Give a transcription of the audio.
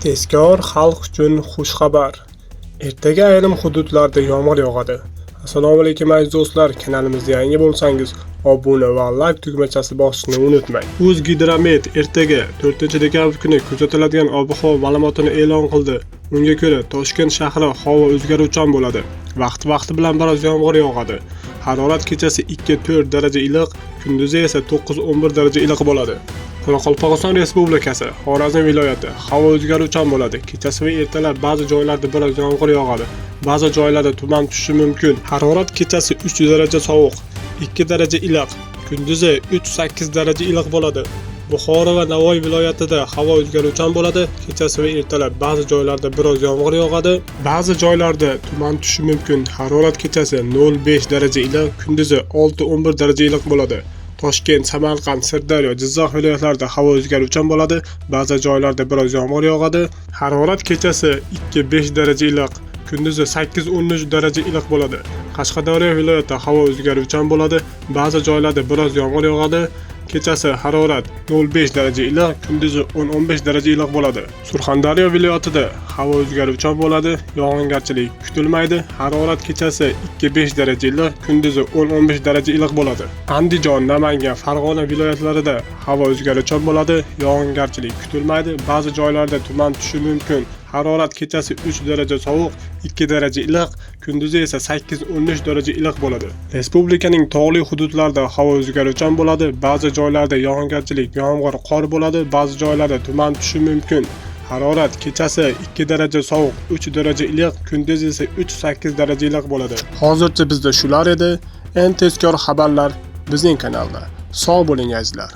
Tezkor xalq uchun xushxabar. Ertaga ayrim hududlarda yomg'ir yog'adi. Assalomu alaykum, aziz do'stlar, kanalimizda yangi bo'lsangiz, obuna va like tugmachasi bosishni unutmang. O'zgidromet ertaga, 4-dekabr kuni kuzatiladigan ob-havo ma'lumotini e'lon qildi. Unga ko'ra, Toshkent shahri havo o'zgaruvchan bo'ladi. Vaqti-vaqti bilan biroz yomg'ir yog'adi. Harorat kechasi 2-4 daraja iliq, kunduzi esa 9-11 daraja iliq bo'ladi. Qoraqalpog'iston Respublikasi, Xorazm viloyati havo o'zgaruvchan bo'ladi. Kechasi va ertalab ba'zi joylarda biroz yomg'ir yog'adi. Ba'zi joylarda tuman tushishi mumkin. Harorat kechasi 3 daraja sovuq, 2 daraja iliq, kunduzi 3-8 daraja iliq bo'ladi. Buxoro va Navoiy viloyatida havo o'zgaruvchan bo'ladi. Kechasi va ertalab ba'zi joylarda biroz yomg'ir yog'adi. Ba'zi joylarda tuman tushishi mumkin. Harorat kechasi 0,5 daraja iliq, kunduzi 6-11 daraja iliq bo'ladi. Toshkent, Samarqand, Sirdaryo, Jizzax viloyatlarida havo o'zgaruvchan bo'ladi. Ba'zi joylarda biroz yomg'ir yog'adi. Harorat kechasi 2-5 daraja iliq, kunduzi 8-13 daraja iliq bo'ladi. Qashqadaryo viloyatida havo o'zgaruvchan bo'ladi. Ba'zi joylarda biroz yomg'ir yog'adi. Kechasi harorat 0,5 daraja iliq, kunduzi 10-15 daraja iliq bo'ladi. Surxondaryo viloyatida havo o'zgaruvchan bo'ladi, yog'ingarchilik kutilmaydi. Harorat kechasi 2-5 daraja iliq, kunduzi 10-15 daraja iliq bo'ladi. Andijon, Namangan, Farg'ona viloyatlarida havo o'zgaruvchan bo'ladi, yog'ingarchilik kutilmaydi. Ba'zi joylarda tuman tushishi mumkin. Harorat kechasi 3 daraja sovuq, 2 daraja iliq, kunduzi esa 8-13 daraja iliq bo'ladi. Respublikaning tog'li hududlarida havo o'zgaruvchan bo'ladi. Ba'zi joylarda yog'ingarchilik, yomg'ir, qor bo'ladi. Ba'zi joylarda tuman tushishi mumkin. Harorat kechasi 2 daraja sovuq, 3 daraja iliq, kunduzi esa 3-8 daraja iliq bo'ladi. Hozircha bizda shular edi. Eng tezkor xabarlar bizning kanalda. Sog' bo'ling, azizlar.